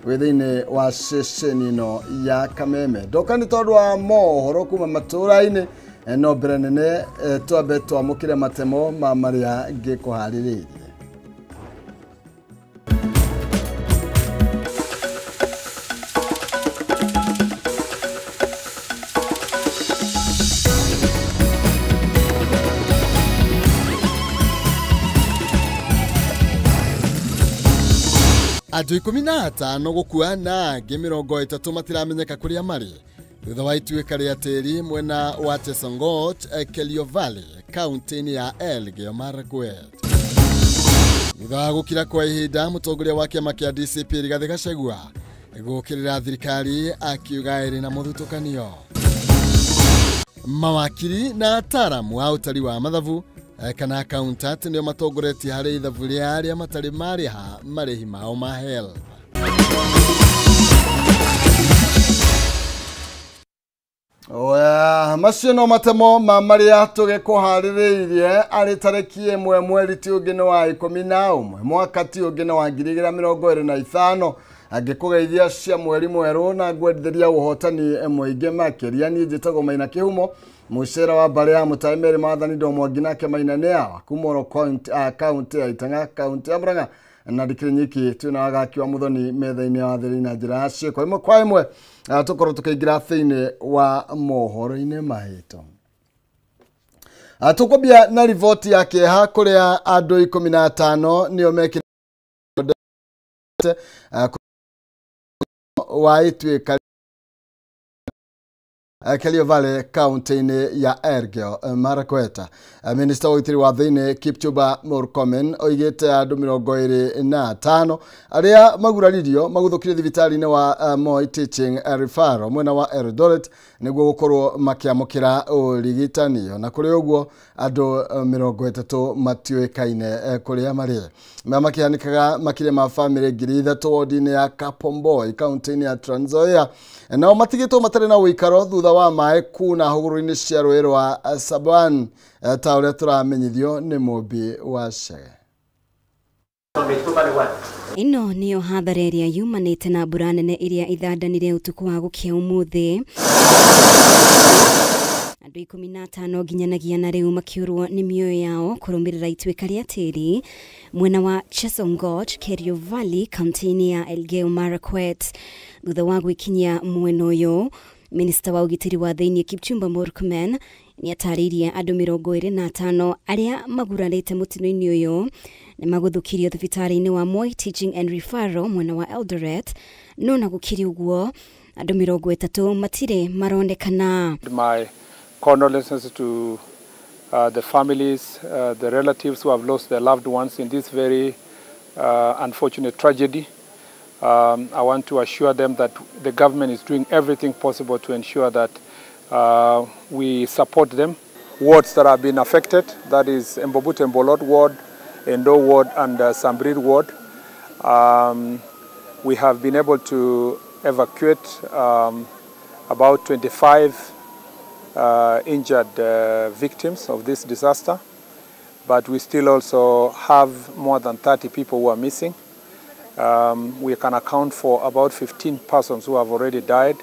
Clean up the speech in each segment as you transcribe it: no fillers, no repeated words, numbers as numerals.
Wĩ thĩinĩ wa ceceni ĩno ya Kameme. Ndoka nĩ tondũ wa mohoro kuma matũũra-inĩ, no mbere nene twambe twamũkĩre matemo ma marĩa ngĩkũharĩrĩirie. Andũ 15 gũkua na angĩ 30 matiramenyeka kũrĩa marĩ thutha wa ituĩka rĩa tĩri mwena wa Chesongoch, Kerio Valley, kaunti-inĩ ya Elgeyo Marakwet. Thutha wa gũkira kwa ihinda, mũtongoria wa kĩama kĩa DCP Rigathĩ Gachagua gũkĩrĩra thirikari akiuga ĩrĩ na mũthutũkanio. Mawakiri na ataaramu a ũtari wa mathabu kana accountant nĩo matongoretie harĩ ithabu rĩa arĩa matarĩ marĩha marĩhi mao ma HELB. Oya, macio no matemo ma marĩa tũgĩkũharĩrĩirie arĩ tarĩki 1 mweri ti ũngĩ nĩ wa 11 mwaka ti ũngĩ nĩ wa 2025. Angĩkũgeithia cia mweri mwerũ na ngwendithĩria ũhotani mũingĩ makĩria. Niĩ njĩtagwo Maina Kĩhumo, mũcera wa mbarĩ ya Mũtai Mary Maathani Ndomwangi nake Maina nĩ awa kuma oro kaunti ya Itang'a, kaunti ya Murang'a, na ndikĩrĩ nyiki twĩna wagaki wa Muthoni metha-inĩ ya watheri na njĩra ya ciĩko ĩmwe kwa ĩmwe. Tũkorwo tũkĩingĩra thĩinĩ wa mohoro-inĩ maitũ. Tũkwambia na riboti ya kĩeha kũrĩa andũ 15 nĩo mekĩrĩte wa ituĩka Kerio Valley kaunti-inĩ ya Elgeyo Marakwet. Minista wa ũgitĩri wa thĩinĩ Kipchumba Murkomen oigĩte andũ 25 arĩa maguraririo maguthũkire thibitarĩ-inĩ wa Moi Teaching Referral mwena wa Eldoret nĩguo gũkorwo makĩamũkĩra ũrigitani. Na kũrĩ ũguo andũ 30 matiũĩkaine kũrĩa marĩ. Maya makĩhanĩkaga makĩria ma bamĩrĩ 3,000 wodi-inĩ ya Kapomboi kaunti-inĩ ya Trans Nzoia, nao matigĩtwo matarĩ na ũikaro thutha wa maĩ kuna hũgũrũrũ-inĩ cia rũĩ rwa Saban, ta ũrĩa tũramenyithio nĩ Mũmbi wa Chege. Ĩno nĩyo hathara ĩrĩa yumanĩte na mbura nene ĩrĩa ithandanire ũtukũ wa gũkĩa ũmũthĩ. Andũ 15 nginyanagia na rĩu makĩũrwo nĩ mĩoyo yao kũrũmĩrĩra ituĩka rĩa tĩri mwena wa Chesongoch, Kerio Valley, kaunti-inĩ ya Elgeyo Marakwet. Thutha wa gwĩkinyia mwena ũyũ, Minista wa ũgitĩri wa thĩinĩ Kipchumba Murkomen nĩatarĩirie andũ 25 arĩa magurarĩte mũtino-inĩ ũyũ nĩmagũthũkirio thibitarĩ-inĩ wa Moi Teaching and Referral mwena wa Eldoret, no na gũkĩrĩ ũguo andũ 30 matirĩ maronekana. My condolences to the families, the relatives who have lost their loved ones in this very unfortunate tragedy. I want to assure them that the government is doing everything possible to ensure that we support them. Wards that have been affected, that is Embobut Embolot ward, Endo ward and Sambrir ward. We have been able to evacuate about 25 injured victims of this disaster, but we still also have more than 30 people who are missing. We can account for about 15 persons who have already died.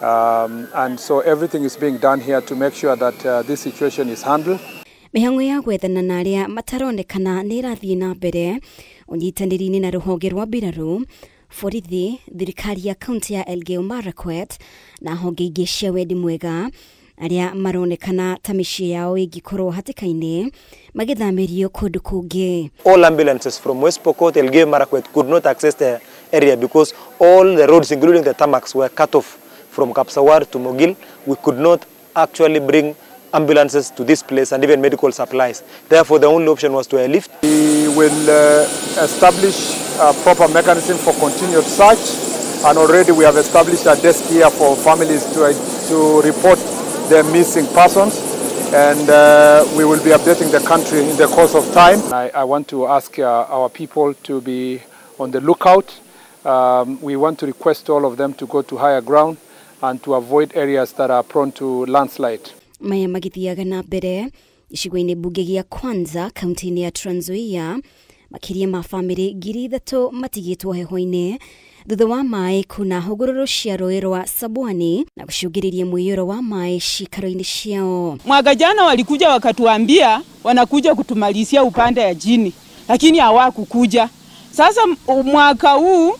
And so everything is being done here to make sure that this situation is handled. Mĩhang'o ya gwethana na arĩa mataronekana nĩ ĩrathiĩ na mbere ũnyitanĩri-inĩ na rũhonge rwa mbirarũ, borithi, thirikari ya kaunti ya Elgeyo Marakwet na honge ingĩ cia wendi mwega arĩa maronekana ta mĩciĩ yao ĩngĩkorwo hatĩka-inĩ magĩthamĩrio kũndũ kũngĩ. All ambulances from West Pokot, Elgeyo Marakwet could not access the area because all the roads including the tarmacs were cut off from Kapsawar to Mogil. We could not actually bring ambulances to this place and even medical supplies. Therefore, the only option was to airlift. We will establish a proper mechanism for continued search, and already we have established a desk here for families to report their missing persons, and we will be updating the country in the course of time. I want to ask our people to be on the lookout. We want to request all of them to go to higher ground and to avoid areas that are prone to landslide. Maya magithiaga na mbere icigo-inĩ mbunge gĩa Kwanza kaunti-inĩ ya Trans Nzoia, makĩria ma bamĩrĩ 3,000 matigĩtwo heho-inĩ Thutha wa maĩ kuna hũgũrũrũ cia rũĩ rwa Sabwani na gũcũngĩrĩria mũiyũro wa maĩ cikaro-inĩ ciao. Mwaka jana walikuja wakatuambia wanakuja kutumalizia upande ya jini, lakini hawakukuja. Sasa mwaka huu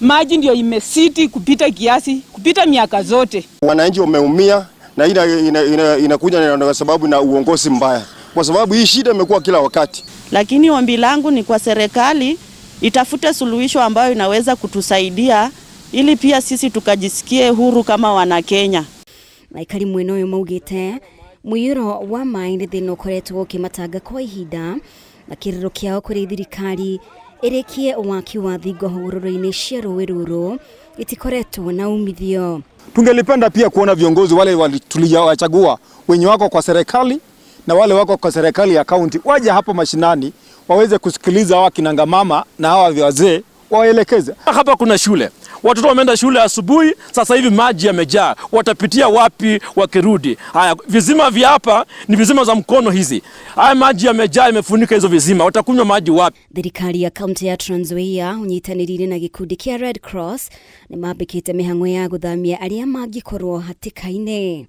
maji ndio imesiti kupita kiasi, kupita miaka zote. Wananchi wameumia na inakuja kwa sababu na uongozi mbaya, kwa sababu hii shida imekuwa kila wakati. Lakini ombi langu ni kwa serikali itafute suluhisho ambayo inaweza kutusaidia ili pia sisi tukajisikie huru kama wana Kenya. Aikari mwena ũyũ maugĩte mũiyũro wa maĩ nĩ thĩna ũkoretwo ũkĩmatanga kwa ihinda na kĩrĩro kĩao kũrĩ thirikari ĩrĩkie waki wa thingo hũgũrũrũ-inĩ cia rũĩ rũrũ itikoretwo na umithio. Tungelipenda pia kuona viongozi wale tuliowachagua wenye wako kwa serikali na wale wako kwa serikali ya kaunti waje hapo mashinani waweze kusikiliza hawa kinanga mama na hawa wazee waelekeze. Hapa kuna shule. Watoto wameenda shule asubuhi, sasa hivi maji yamejaa. Watapitia wapi wakirudi? Haya, vizima vya hapa ni vizima za mkono hizi. Haya maji yamejaa, yamefunika hizo vizima. Watakunywa maji wapi? Thirikari ya kaunti ya Trans Nzoia unyitanĩrĩire na gĩkundi kĩa Red Cross nĩ mambĩkĩte mĩhang'o ya gũthamia arĩa mangĩkorwo hatĩka-inĩ.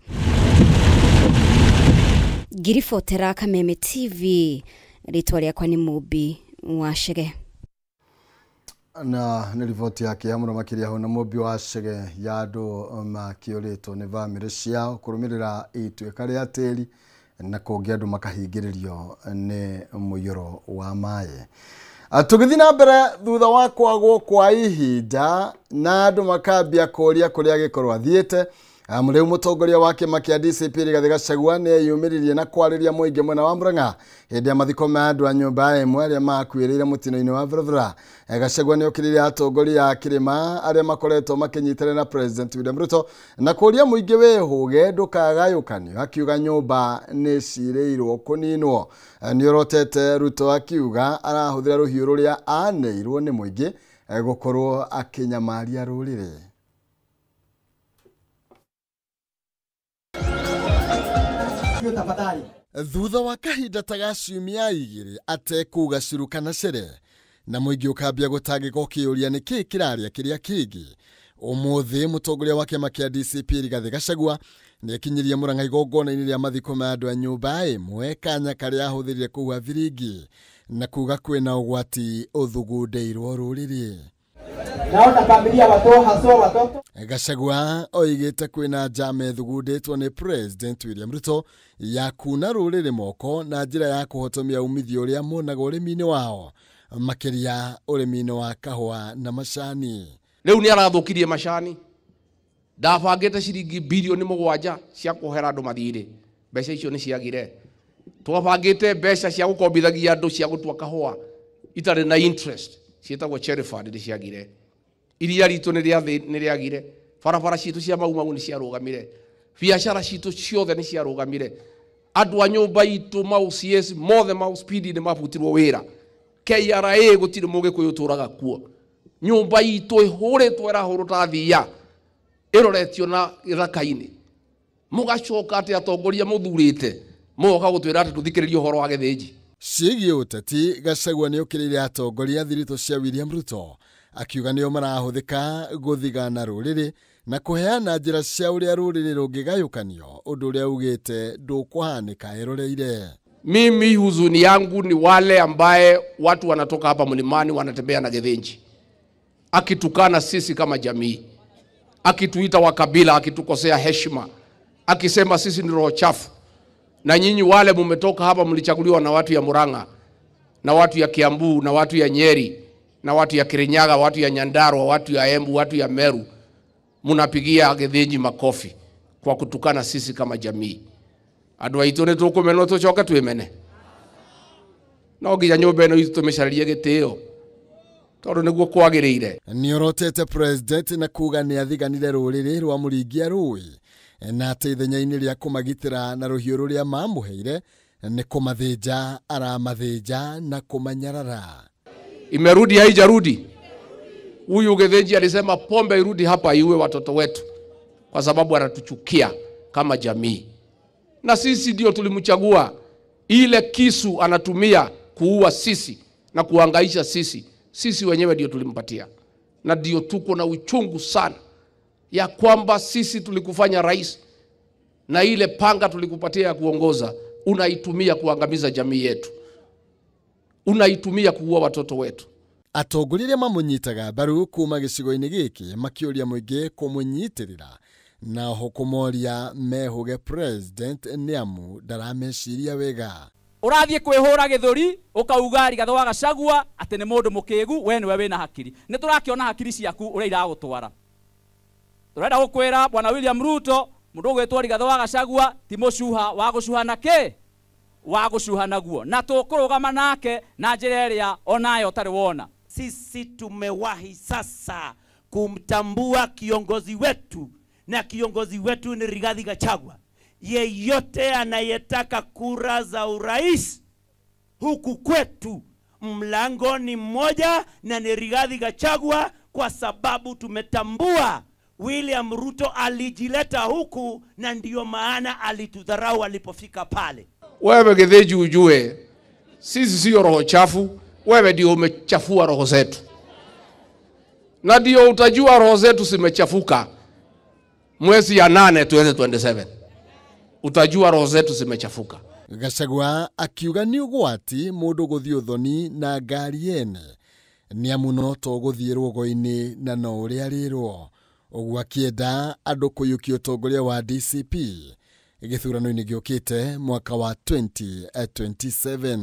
Ngiribotera Kameme TV, rĩtwa rĩakwa nĩ Mũmbi wa Chege. Na nĩ riboti yake ya mũno makĩria hau na Mũmbi wa Chege ya andũ makĩũrĩtwo nĩ bamĩrĩ ciao kũrũmĩrĩra ituĩka rĩa tĩri na kũngĩ andũ makahingĩrĩrio nĩ mũiyũro wa maĩ. Tũgĩthiĩ na mbere thutha wa kwagwo kwa ihinda na andũ makambia kũũria kũrĩa agĩkorwo athiĩte. Rĩu mũtongoria wa kĩama kĩa DCP Rigathĩ Gachagua nĩ eyumĩririe na kwarĩria mũingĩ mwena wa Murang'a hĩndĩ ya mathiko ma andũ a nyũmba ĩmwe arĩa makuĩrĩire mũtino-inĩ wa barabara. Gachagua nĩ okĩrĩire atongoria a kĩrĩma arĩa makoretwo makĩnyitanĩra na President William Ruto na kũũria mũingĩ wĩhũge ndũkagayũkanio, akiuga nyũmba nĩ cirĩirwo kũninwo. Nĩ orotete Ruto akiuga arahũthĩra rũhiũ rũrĩa aneirwo nĩ mũingĩ gũkorwo akĩnyamaria rũrĩrĩ. Thutha wa kahinda ta ga ciumia igĩrĩ atekuga curu kana cere na mũingĩ ũkambia gũtangĩka ũkĩũria nĩkĩĩ kĩraria kĩrĩa kĩngĩ. Ũmũthĩ mũtongoria wa kĩama kĩa DCP Rigathĩ Gachagua nĩakinyirie Murang'a igongona-inĩ rĩa mathiko ma andũ a nyũmba ĩmwe kanya karĩa ahũthĩrire kũhuha biringi na kuga kwĩna ũgwati ũthugundĩirwo rũrĩrĩ. Naona familia watoto haswa watoto. Gachagua oigĩte kwĩna njama ĩthugundĩtwo nĩ President William Ruto ya kuna rũrĩrĩ moko na njĩra ya kũhotomia umithio ũrĩa monaga ũrĩmi-inĩ wao, makĩria ũrĩmi-inĩ wa kahũa na macani. Rĩu nĩ arathũkirie macani. Ndabangĩte ciringi bilioni 7 cia kũhera andũ mathirĩ. Mbeca icio nĩ ciagire. Twabangĩte mbeca cia gũkombithagia andũ cia gũtua kahũa itarĩ na interest ciĩtagwo cherry fund nĩ ciagire. Iria ritũ nĩ rĩagire. Barabara citũ cia Mau Mau nĩ ciarũgamire. Biacara citũ ciothe nĩ ciarũgamire. Andũ a nyũmba itũ ma OCS mothe ma speed nĩ mabutirwo wĩra. KRA gũtirĩ mũgĩkũyũ ũtũraga kuo. Nyũmba itũ ĩhũrĩtwo ĩrahũrwo ta thiia ĩroretio na gĩthaka-inĩ. Mũgacoka atĩ atongoria mũthurĩte mũgoka gũtwĩra atĩ tũthikĩrĩrie ũhoro wa Gĩthĩnji. Ciĩgiĩ ũteti, Gachagua nĩ okĩrĩire atongoria thiritũ cia William Ruto akiuga nĩo marahũthĩka gũthigana rũrĩrĩ na kũheana njĩra cia ũrĩa rũrĩrĩ rũngĩgayũkanio, ũndũ ũrĩa ugĩte ndũkũhanĩka eroreire. Mimi huzuni yangu ni wale ambaye watu wanatoka hapa mlimani wanatembea na Gĩthĩnji, akitukana sisi kama jamii, akituita wa kabila, akitukosea heshima, akisema sisi ni roho chafu. Na nyinyi wale mumetoka hapa mlichaguliwa na watu ya Murang'a na watu ya Kiambu na watu ya Nyeri na watu ya Kirinyaga, watu ya Nyandarua, watu ya Embu, watu ya Meru, munapigia Gĩthĩnji makofi kwa kutukana sisi kama jamii. Andũ aitũ nĩ tũkũmenwo tũcoke twĩmene. No nginya nyũmba ĩno itũ tũmĩcarĩrie gĩtĩo tondũ nĩguo kwagĩrĩire. Nĩorotete president na kuga nĩ athiganire rũrĩrĩ rwa mũringia rũĩ na atĩ ithenya-inĩ rĩa kũmagitĩra na rũhiũ rũrĩa mamũheire nĩ kũmathĩnja aramathĩnja na kũmanyarara. Imerudi haijarudi? Huyu Gĩthĩnji alisema pombe irudi hapa iue watoto wetu kwa sababu anatuchukia kama jamii. Na sisi ndio tulimchagua. Ile kisu anatumia kuua sisi na kuhangaisha sisi, sisi wenyewe ndio tulimpatia. Na ndio tuko na uchungu sana ya kwamba sisi tulikufanya rais na ile panga tulikupatia ya kuongoza unaitumia kuangamiza jamii yetu, unaitumia kuua watoto wetu. Atongoria arĩa mamũnyitaga mbaru kuma gĩcigo-inĩ gĩkĩ makĩũria mũingĩ kũmũnyitĩrĩra na oho kũmoria mehũge president nĩamu ndarameciria wega. Ũrathiĩ kwĩhũra gĩthũri ũkauga Rigathĩ wa Gachagua atĩ nĩ mũndũ mũkĩgu, we nĩwe wĩna hakiri. Nĩ tũrakĩona hakiri ciaku ũrĩa iragũtwara. Tũrenda gũkwĩra Bwana William Ruto, mũndũ ũgwĩtwo Rigathĩ wa Gachagua ti mũcuha wa gũcuha na kĩ? Wa gũcuha naguo. Na tũkũrũgama nake na njĩra ĩrĩa onayo ũtarĩ wona. Sisi tumewahi sasa kumtambua kiongozi wetu, na kiongozi wetu ni Rigathi Gachagua. Yeyote anayetaka kura za urais huku kwetu, mlango ni mmoja na ni Rigathi Gachagua, kwa sababu tumetambua William Ruto alijileta huku na ndiyo maana alitudharau alipofika pale. Wewe Githinji ujue sisi sio roho chafu, wewe ndio umechafua roho zetu. Na ndio utajua roho zetu zimechafuka mwezi ya 8 2027. Utajua roho zetu zimechafuka. Gachagua akiuga ni ũgwati mũndũ gũthiĩ ũthoni na ngari yene nĩamu no to gũthiĩ rũgo-inĩ na no ũrĩa rĩrwo. Ũguo akĩenda andũ kũiyũkia ũtongoria wa DCP gĩthurano-inĩ gĩũkĩte mwaka wa 2027.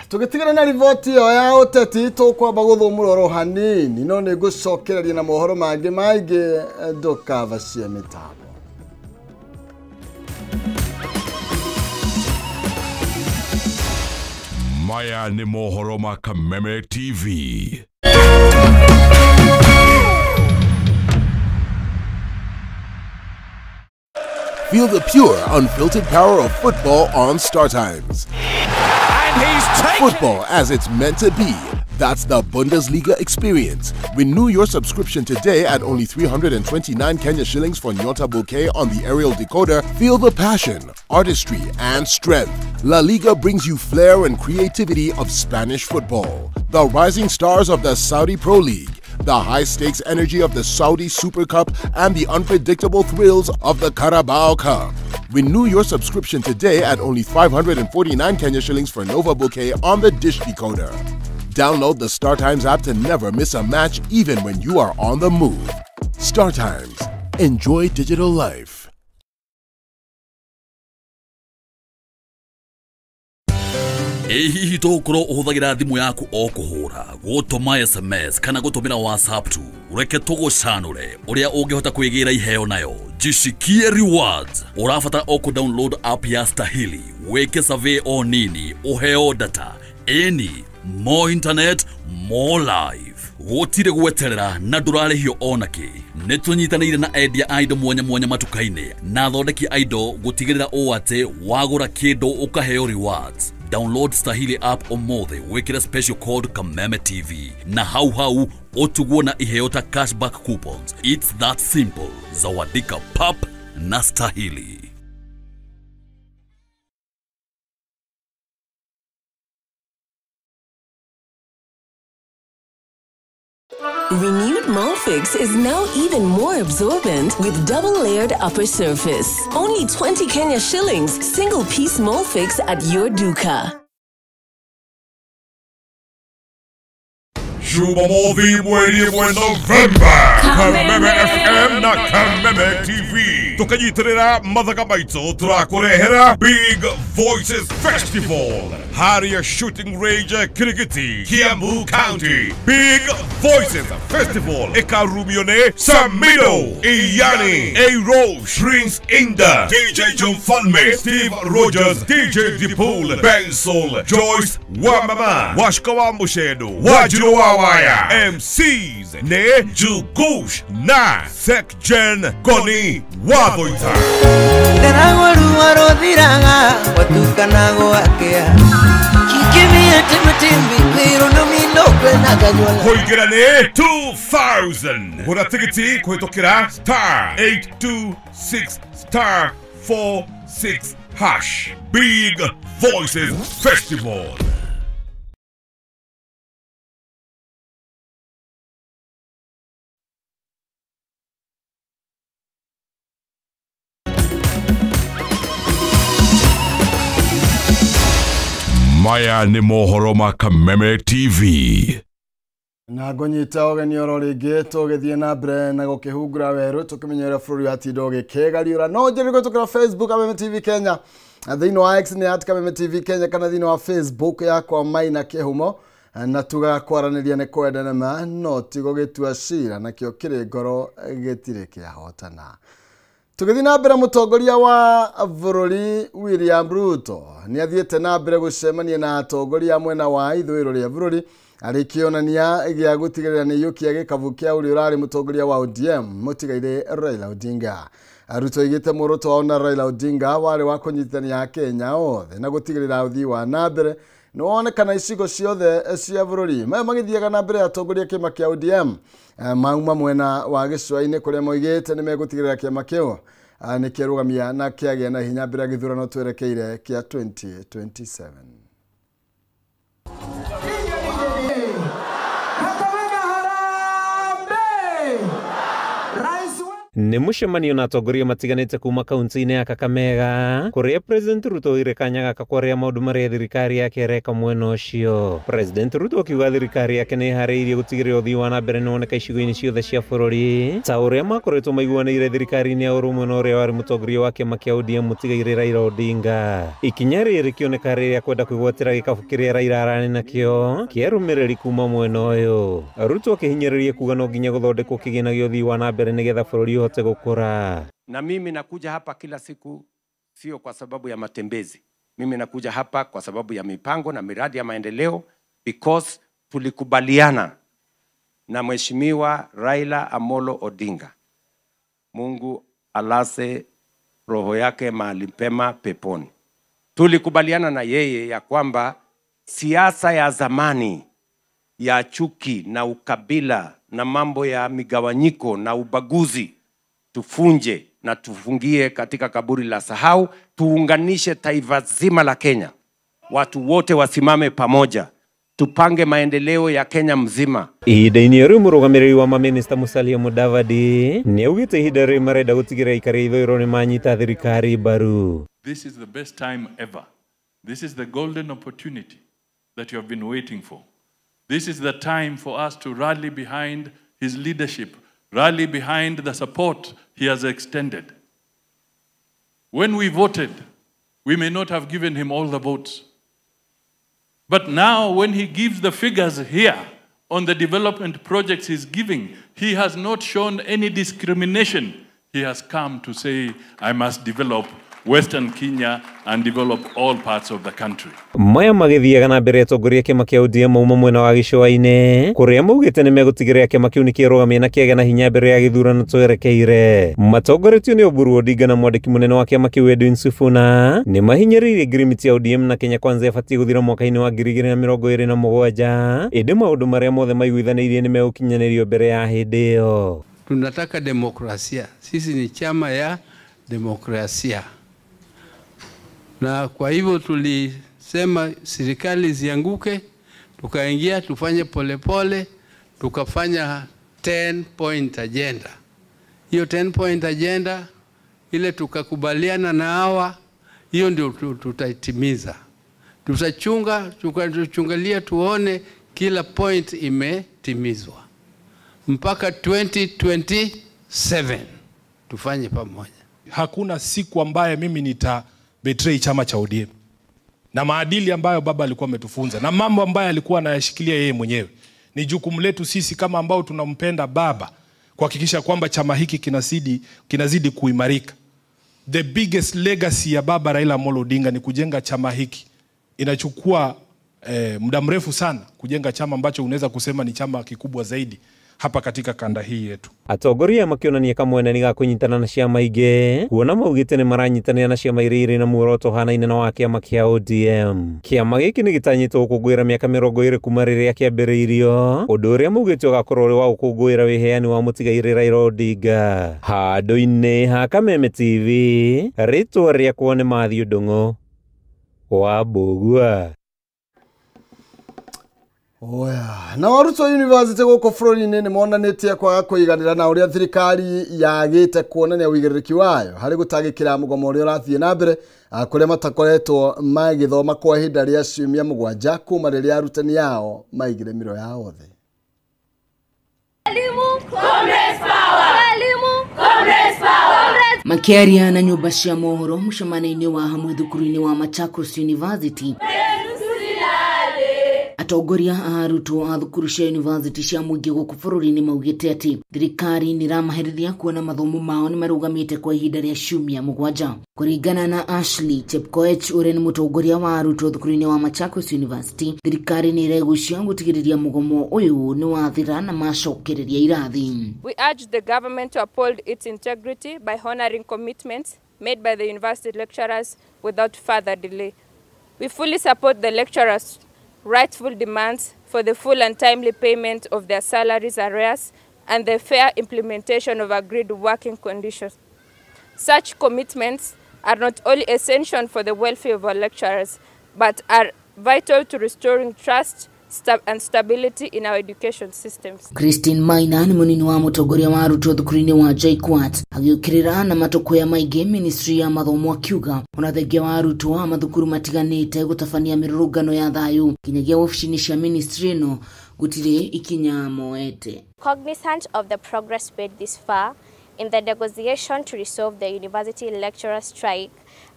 Tũgĩtigana na riboti ĩyo ya ũteti tũkwamba gũthũmũra oro hanini no nĩ ngũcokereria na mohoro mangĩ maingĩ ndũkavacie mĩtambo. Maya nĩ mohoro ma Kameme TV. Feel the pure, unfiltered power of football on StarTimes. And he's taken football as it's meant to be. That's the Bundesliga experience. Renew your subscription today at only 329 Kenya shillings for Nyota Bouquet on the aerial decoder. Feel the passion, artistry, and strength. La Liga brings you flair and creativity of Spanish football. The rising stars of the Saudi Pro League, the high-stakes energy of the Saudi Super Cup, and the unpredictable thrills of the Carabao Cup. Renew your subscription today at only 549 Kenya shillings for Nova Bouquet on the Dish decoder. Download the StarTimes app to never miss a match, even when you are on the move. StarTimes. Enjoy digital life. Ĩ hihi tũgũkorwo ũhũthagĩra thimũ yaku o kũhũra, gũtũma SMS kana gũtũmĩra WhatsApp tu? Reke tũgũcanũre ũrĩa ũngĩhota kwĩgĩra iheo nayo. Jishikie rewards. Ũrabatara o kũ-download app ya Stahili, wĩke survey o nini, ũheo data. Ĩni, more internet, more life. Gũtirĩ gweterera na ndũrarĩhio ona kĩ. Nĩ tũnyitanĩire na endia a indo mwanya mwanya matuka-inĩ na athondeki a indo gũtigĩrĩra ũũ atĩ wagũra kĩndũ ũkaheo rewards. Download Stahili app ũmũthĩ wĩkĩre special code Kameme TV na hau hau ũtugwo na iheo ta cashback coupons. It's that simple. Zawadika pap na Stahili. Renewed Molfix is now even more absorbent with double-layered upper surface. Only 20 Kenya shillings, single-piece Molfix at your duka. Jumamothi mweri mwe November, Kameme FM na Kameme TV tukanyitirira mathaga maitũ tũrakũrehera Big Voices Festival Harrier Shooting Range Kirigiti, Kiambu County. Big Voices Festival ikarumio nĩ Samido, Iyani, A-Roche, Prince Inda, DJ John Falme, Steve Rogers, DJ Dipul, Benson, Joyce Wamama, Washko wa Mushedo, Wajiro wa Waya, MCs ne Jugush na Sekjen Goni Wathoita. Kuingira ni 2000. Gura tikiti kuhitũkĩra star 826 star 46 hash. Big Voices Festival. Maya nĩ mohoro ma Kameme TV. Na ngũnyita ũgeni oro rĩngĩ tũgĩthiĩ na mbere na gũkĩhungura werũ tũkĩmenya ũrĩa bũrũri watinda ũgĩkĩgariũra. No njĩrĩ gũtũkĩra Facebook Kameme TV Kenya, thĩinĩ wa X nĩ at Kameme TV Kenya, kana thĩinĩ wa Facebook yakwa Maina Kĩhumo. Na tugaga kwaranĩria nĩ kwendana ma no ti gũgĩtua cira, nakĩo kĩrĩ ngoro gĩtirĩ kĩahotana. Tũgĩthiĩ na mbere, mũtongoria wa bũrũri William Ruto nĩ athiĩte na mbere gũcemania na atongoria a mwena wa ithũĩro rĩa bũrũri arĩ kĩonania gĩa gũtigĩrĩra nĩ aiyũkia gĩkabu kĩa ũrĩa ũrarĩ mũtongoria wa ODM mũtigairĩ Raila Odinga. Ruto aigĩte muoroto wao na Raila Odinga warĩ wa kũnyitithania Akenya othe na gũtigĩrĩra ũthii wa na mbere nĩ wonekana icigo ciothe cia bũrũri. Maya magĩthiaga na mbere atongoria kĩama kĩa ODM mauma mwena wa gĩcũa-inĩ kũrĩa moigĩte nĩ megũtigĩrĩra kĩama kĩu nĩ kĩarũgamia na kĩagĩa na hinya mbere ya gĩthurano twerekeire kĩa 2027. Nĩ mũcemanio na atongoria matiganĩte kuma kaunti-inĩ ya Kakamega kũrĩa President Ruto oire kanya gaka kwaria maũndũ marĩa thirikari yake ĩreka mwena ũcio. President Ruto akiuga thirikari yake nĩ ĩharĩirie gũtigĩrĩra ũthii wa na mbere nĩwoneka icigo-inĩ ciothe cia bũrũri ta ũrĩa makoretwo maiguanĩire thirikari-inĩ ya ũrũmwe na ũrĩa warĩ mũtongoria wa kĩama kĩa ODM mũtigairĩ Raila Odinga. Ikinya rĩrĩ rĩkĩoneka rĩrĩa kwenda kwĩgwatĩra gĩkabu kĩrĩa Raila ararĩ nakĩo kĩa arũmĩrĩri kuma mwena ũyũ. Ruto akĩhinyĩrĩria kuga no nginya gũthondekwo kĩgĩna gĩa ũthii wa na mbere nĩgetha bũrũri ũhote gũkũra. Na mimi nakuja hapa kila siku sio kwa sababu ya matembezi. Mimi nakuja hapa kwa sababu ya mipango na miradi ya maendeleo, because tulikubaliana na Mheshimiwa Raila Amolo Odinga. Mungu alase roho yake mahali pema peponi. Tulikubaliana na yeye ya kwamba siasa ya zamani ya chuki na ukabila na mambo ya migawanyiko na ubaguzi tufunje na tufungie katika kaburi la sahau, tuunganishe taifa zima la Kenya. Watu wote wasimame pamoja, tupange maendeleo ya Kenya mzima. Ihinda-inĩ rĩu mũrũgamĩrĩri wa mamĩnĩsta Musalia Mudavadi nĩaugĩte ihinda rĩrĩ marenda gũtigĩrĩra aikari a ithũĩro nĩ manyita thirikari mbaru. This is the best time ever. This is the golden opportunity that you have been waiting for. This is the time for us to rally behind his leadership, rally behind the support he has extended. When we voted, we may not have given him all the votes. But now when he gives the figures here on the development projects he's giving, he has not shown any discrimination. He has come to say, I must develop Western Kenya and develop all parts of the country. Maya magĩthiaga na mbere atongoria kĩama kĩa ODM mauma mwena wa gĩcũa-inĩ kũrĩa maugĩte nĩ megũtigĩrĩra kĩama kĩu nĩ kĩrũgamia na kĩagĩa na hinya mbere ya gĩthurano twerekeire. Matongoretio nĩ Oburu Odinga na mwandĩki mũnene wa kĩama kĩu Edwin Sifuna nĩ mahinyĩrĩirie ngirimiti ya ODM na Kenya Kwanza ĩbatiĩ gũthira mwaka-inĩ wa 2027, ĩndĩ maũndũ marĩa mothe maiguithanĩirie nĩ megũkinyanĩrio mbere ya hĩndĩ ĩyo. Tunataka demokrasia. Sisi ni chama ya demokrasia. Na kwa hivyo tulisema serikali zianguke, tukaingia tufanye polepole, tukafanya 10 point agenda. Hiyo 10 point agenda ile tukakubaliana na hawa, hiyo ndio tutaitimiza. Tutachunga, tukachungalia tuone kila point imetimizwa. Mpaka 2027 tufanye pamoja. Hakuna siku ambaye mimi nita betray chama cha ODM. Na maadili ambayo baba alikuwa ametufunza na mambo ambayo alikuwa anayashikilia yeye mwenyewe. Ni jukumu letu sisi kama ambao tunampenda baba kuhakikisha kwamba chama hiki kinazidi kuimarika. The biggest legacy ya baba Raila Amolo Odinga ni kujenga chama hiki. Inachukua muda mrefu sana kujenga chama ambacho unaweza kusema ni chama kikubwa zaidi hapa katika kanda hii yetu. Atongoria makĩonania kamwene nĩ ga kũnyitana na ciama ingĩ kuona maugĩte nĩ maranyitanĩra na ciama iria irĩ na muoroto ũhanaine na wa kĩama kĩa ODM. Kĩama gĩkĩ nĩ gĩtanyĩtwo gũkũngũĩra mĩaka 20 kuma rĩrĩa kĩambĩrĩirio, ũndũ ũrĩa maugĩte ũgakorwo ũrĩ wa gũkũngũĩra wĩheani wa mũtigairĩ Raila Odinga. Handũ-inĩ ha Kameme TV, rĩtwa rĩakwa nĩ Matthew Ndung'u wa Mbũgua. Oya, na arutwo university gũkũ bũrũri-inĩ nĩ monanĩtie kwaga kũiganĩra na ũrĩa thirikari yagĩte kuonania ũigĩrĩrĩki wayo harĩ gũtangĩkĩra mũgomo ũrĩa ũrathiĩ na mbere kũrĩa matakoretwo magĩthoma kwa ihinda rĩa ciumia 7 kuma rĩrĩa arutani ao maigire mĩro yao thĩ. Makiaria na nyũmba cia mohoro mũcemanio-inĩ wa hamwe thukuru-inĩ wa Machakos University, atongoria a arutwo a thukuru cia university cia mũingĩ gũkũ bũrũri-inĩ maugĩte atĩ thirikari nĩ ĩramaherithia kuona mathomo mao nĩ marũgamĩte kwa ihinda rĩa ciumia 7. Kũringana na Ashley Chepkoech ũrĩa nĩ mũtongoria wa arutwo thukuru-inĩ wa Machakos University, thirikari nĩ ĩregucia gũtigĩrĩria mũgomo ũyũ nĩ wathira na macokereria irathi. We urge the government to uphold its integrity by honoring commitments made by the university lecturers without further delay. We fully support the lecturers' rightful demands for the full and timely payment of their salaries arrears and the fair implementation of agreed working conditions. Such commitments are not only essential for the welfare of our lecturers, but are vital to restoring trust and stability in our education systems. Christine Maina ni munini wa mutongoria wa arutwo thukuru-inĩ wa JKUAT agĩũkĩrĩra na matũkũya maingĩ ministry ya mathomo akiuga ona thengia wa arutwo a mathukuru matiganĩte gũtabania mĩrũrũngano ya thayũ kinyagia wabici-inĩ cia ministry ĩno gũtirĩ ikinya moete. Cognizant of the progress made this far in the negotiation to resolve the university lecturer strike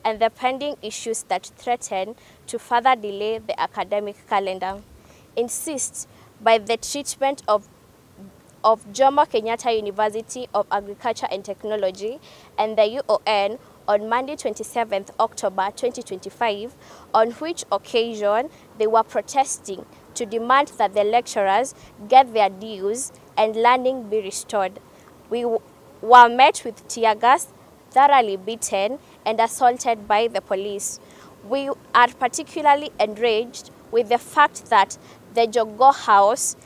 and the pending issues that threaten to further delay the academic calendar, insists by the treatment of Jomo Kenyatta University of Agriculture and Technology and the UON on Monday 27th October 2025, on which occasion they were protesting to demand that the lecturers get their dues and learning be restored. We were met with tear gas, thoroughly beaten and assaulted by the police. We are particularly enraged with the fact that the Jogoo House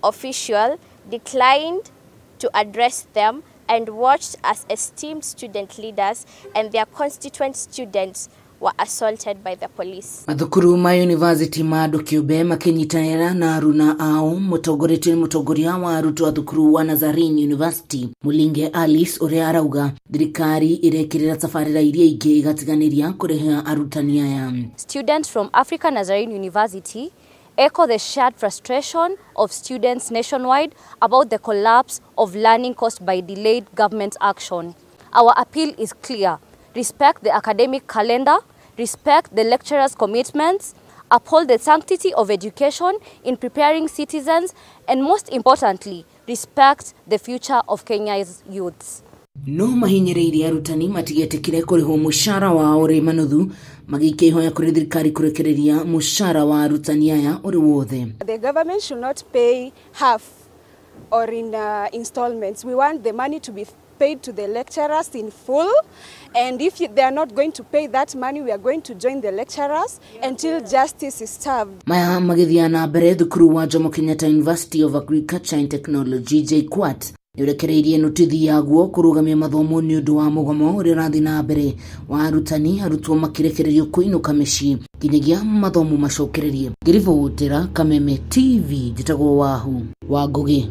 official declined to address them and watched as esteemed student leaders and their constituent students were assaulted by the police. Mathukuru ma university ma andũ kĩũmbe makĩnyitanĩra na aruna ao mũtongoretio nĩ mũtongoria wa arutwo a thukuru wa Nazarene University Mulinge Alice ũrĩa arauga thirikari ĩrekĩrĩra tabarĩra iria ingĩ igatiganĩria kũrĩha arutani aya. Students from Africa Nazarene University echo the shared frustration of students nationwide about the collapse of learning caused by delayed government action. Our appeal is clear. Respect the academic calendar, respect the lecturers' commitments, uphold the sanctity of education in preparing citizens, and most importantly, respect the future of Kenya's youths. No mahinyĩrĩirie arutani matigetĩkĩre kũrĩhwo mũcara wao ũrĩ manuthu magĩikia ihoya kũrĩ thirikari kũrekereria mũcara wa arutani aya ũrĩ wothe. The government should not pay half or in installments. We want the money to be paid to the lecturers in full, and if they are not going to pay that money, we are going to join the lecturers until justice is served. Maya magĩthiĩ na mbere thukuru wa Jomo Kenyatta University of Agriculture and Technology JKUAT nĩũrekereirie notithi yaguo kũrũgamia mathomo nĩ ũndũ wa mũgomo ũrĩa ũrathiĩ na mbere wa arutani arutwo makĩrekererio kũinũka mĩciĩ nginyagia mathomo macokererie. Ngĩribotera Kameme TV njĩtagwo Wahu wa Ngũgĩ.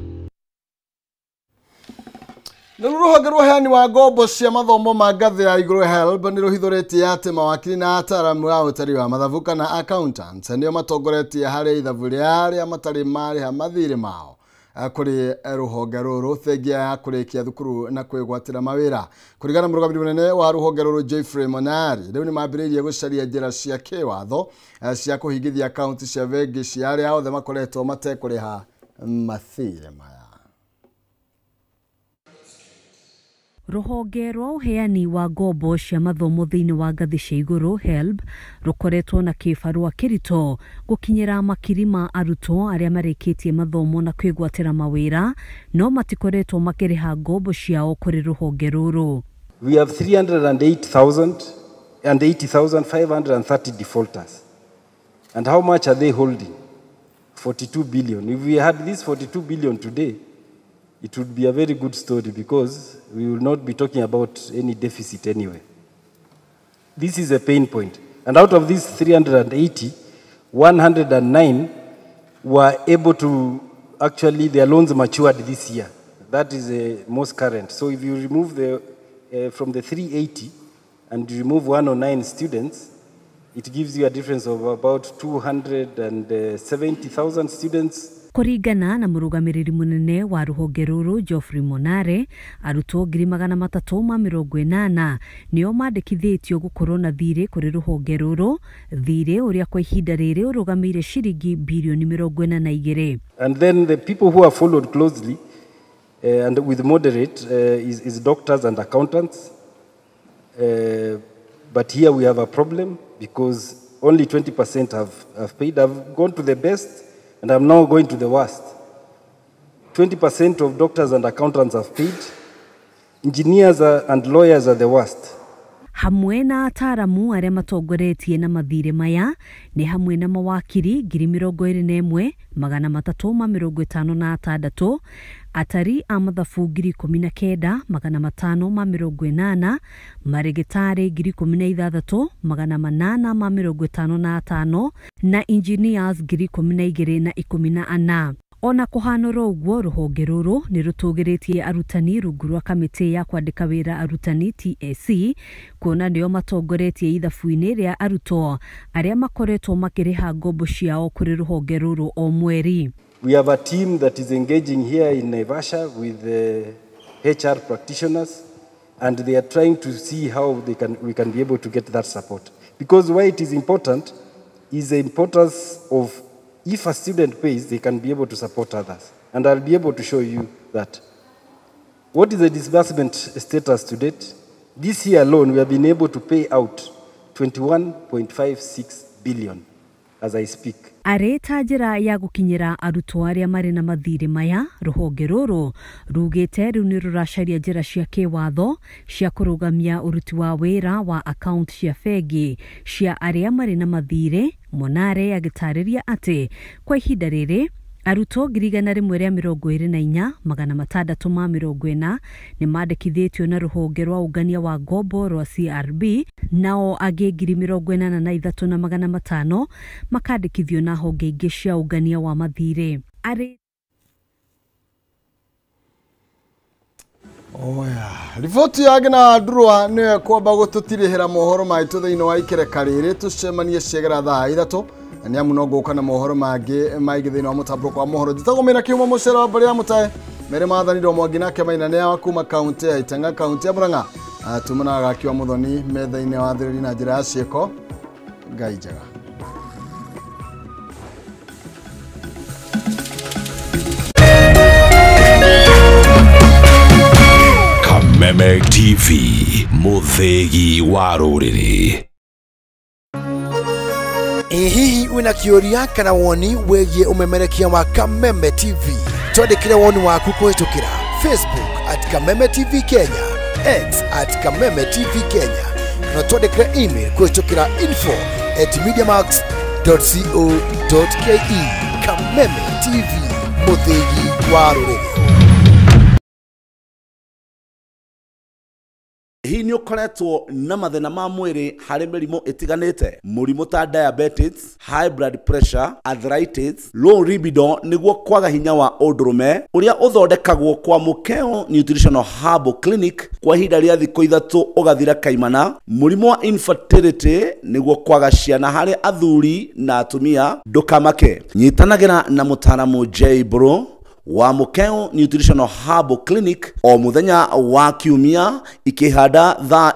Naruo ruhonge rwa ũheani wa ngombo cia mathomo ma ngathĩ ya igũrũ HELB nĩ rũhithũrĩtie atĩ mawakiri na ataaramu a ũtari wa mathabu kana accountants nĩo matongoretie harĩ ithabu rĩa arĩa matarĩ marĩha mathirĩ mao kũrĩ rũhonge rũrũ thengia ya kũrĩkia thukuru na kwĩgwatĩra mawĩra. Kũringana na mũrũgamĩrĩri mũnene wa rũhonge rũrũ Geoffrey Monari, rĩu nĩ mambĩrĩirie gũcaria njĩra cia kĩwatho cia kũhingithia akaunti cia bengi cia arĩa othe makoretwo matekũrĩha mathirĩ maya. Rũhonge rwa ũheani wa ngombo cia mathomo thĩinĩ wa ngathĩ cia igũrũ HELB rũkoretwo na kĩbarũa kĩritũ gũkinyĩra makiri ma arutwo arĩa marĩkĩtie mathomo na kwĩgwatĩra mawĩra no matikoretwo makĩrĩha ngombo ciao kũrĩ rũhonge rũrũ. We have 308,530 defaulters. And how much are they holding? 42 billion. If we had this 42 billion today, it would be a very good story because we will not be talking about any deficit anyway. This is a pain point. And out of these 380, 109 were able to actually, their loans matured this year. That is the most current. So if you remove the, from the 380 and you remove 109 students, it gives you a difference of about 270,000 students. Kũringana na mũrũgamĩrĩri mũnene wa rũhonge rũrũ Geoffrey Monare, arutwo 380 nĩo mandĩkithĩtio gũkorwo na thirĩ kũrĩ rũhonge rũrũ, thirĩ ũrĩa kwa ihinda rĩrĩ ũrũgamĩire ciringi birioni 42. And then the people who are followed closely and with moderate is doctors and accountants. But here we have a problem because only 20% have paid. I've gone to the best and I'm now going to the worst. 20% of doctors and accountants have paid. Engineers and lawyers are the worst. Hamwe na ataramu arĩa matongoretie na mathirĩ maya nĩ hamwe na mawakiri 21,356, atari a mathabu 19,580, marĩgĩtarĩ 16,855 na engineers 12,014. Ona kũhanũra ũguo, rũhonge rũrũ nĩ rũtũgĩrĩtie arutani rungu rwa kamĩtĩ ya kwandĩka wĩra arutani TSC, kuona nĩo matongoretie ithabu-inĩ rĩa arutwo arĩa makoretwo makĩrĩha ngombo ciao kũrĩ rũhonge rũrũ o mweri. We have a team that is engaging here in Naivasha with the HR practitioners, and they are trying to see how they can, we can be able to get that support. Because why it is important is the importance of if a student pays, they can be able to support others. And I'll be able to show you that. What is the disbursement status to date? This year alone, we have been able to pay out 21.56 billion as I speak. Arĩ ta njĩra ya gũkinyĩra arutwo arĩa marĩ na mathirĩ maya, rũhonge rũrũ rugĩte rĩu nĩ rũracaria njĩra cia kĩwatho cia kũrũgamia ũruti wa wĩra wa akaunti cia bengi cia arĩa marĩ na mathirĩ. Monare agĩtarĩria atĩ kwa ihinda rĩrĩ arutwo 124,640 nĩ mandĩkithĩtio na rũhonge rwa ũngania wa ngombo rwa CRB, nao angĩ 83,500 makandĩkithio na honge ingĩ cia ũngania wa mathirĩ. Oya, riboti yake na ndurwa nĩyo kwamba gũtũtirihĩra mohoro maitũ thĩinĩ wa ikereka rĩrĩ tũcemanie ciegera thaa 3 na nĩ amu no ngũka na mohoro mangĩ maingĩ thĩinĩ wa mũtambũrũko wa mohoro. Njĩtagwo Maina Kĩhumo mũcere wa mbarĩ ya Mũtae mere maathani ndo mwangi nake Maina nĩ wa kuma kaunti ya Itanga, kaunti ya Murang'a. Tumana gaki wa Muthoni metha-inĩ wa thĩrĩri na njĩra ya ciĩko. Ngai njega. Kameme TV, mũthĩgi wa rũrĩrĩ. Ĩ hihi wĩna kĩũria kana woni wĩgiĩ ũmemerekia wa Kameme TV? Twandĩkĩre woni waku kũhĩtũkĩra Facebook at Kameme TV Kenya, X at Kameme TV Kenya, na twandĩkĩre email kũhĩtũkĩra info@mediamax.co.ke. Kameme TV, mũthĩgi wa rũrĩrĩ. Hihi nĩ ũkoretwo na mathĩna ma mwĩrĩ harĩ mĩrimũ ĩtiganĩte, mũrimũ ta diabetes, high blood pressure, arthritis, low libido nĩguo kwaga hinya wa ũndũrũme ũrĩa ũthondekagwo kwa Mukeo Nutritional Herbal Clinic kwa ihinda rĩa thikũ 3 ũgathira kaimana, mũrimũ wa infertility nĩguo kwaga ciana harĩ athuri na atumia, ndũkamake. Nyitanagĩra na mũtaaramu J Bro wa Mukeo Nutritional Herbal Clinic o muthenya wa kiumia ikihanda thaa